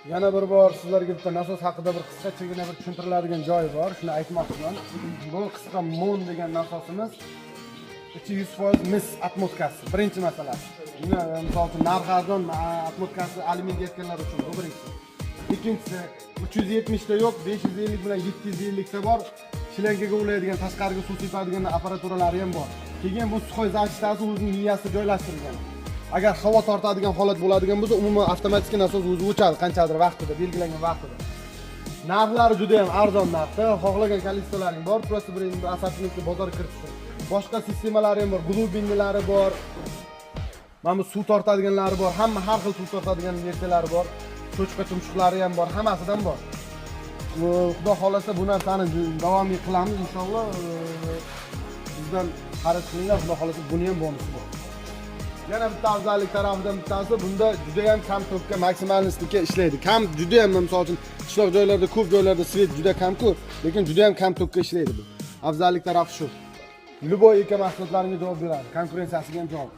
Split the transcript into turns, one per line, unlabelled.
Yana bir bor sizlarga bitta nasos haqida bir qisqachagina bir tushuntiriladigan joyi bor, shuni aytmoqchiman. Bu qisqa MON degan nasosimiz ichi 100% mis отмотка si, birinchi masalasi. Buni, misol uchun, narxi arzon, отмотка si alyumin deyotganlar uchun bu birinchisi. Ikkinchisi, 370 ta yo'q, 550 bilan 750 ta bor. Шланга ga ulaydigan, tashqariga suv sepadigan apparaturalari ham bor. Keyin bu сухой защита si o'zining miyasida joylashtirilgan. Agar havo tortadigan holat bo'ladigan bo'lsa, umuman avtomatik nasos o'zi o'chadi qanchadir vaqtida, belgilangan vaqtida. Narxlari juda ham arzon narxda, xohlagan количество laring bor, просто bir assortimentga bozorga kiritish uchun. Boshqa sistemalari ham bor, глубинный lari bor. Mana bu suv tortadiganlari bor, hamma har xil suv tortadigan versiyalari bor. Cho'chqa tumshuqlari ham bor, hammasidan bor. Xudo xohlasa, bu narsani davomiy qilamiz inshaalloh. Bizdan xarid qilinglar, Xudo xohlasa, buni ham bonusi bor. Yana bitta afzallik tarafidan bittasi, bunda juda ham kam tokka, максимальность ga ishlaydi. Kam juda ham, misol uchun, qishloq joylarda, ko'p joylarda свет juda kamku, lekin juda ham kam tokka ishlaydi bu. Afzallik tarafi shu. Любой эко mahsulotlaringga javob beradi, konkurensiyasiga ham javob.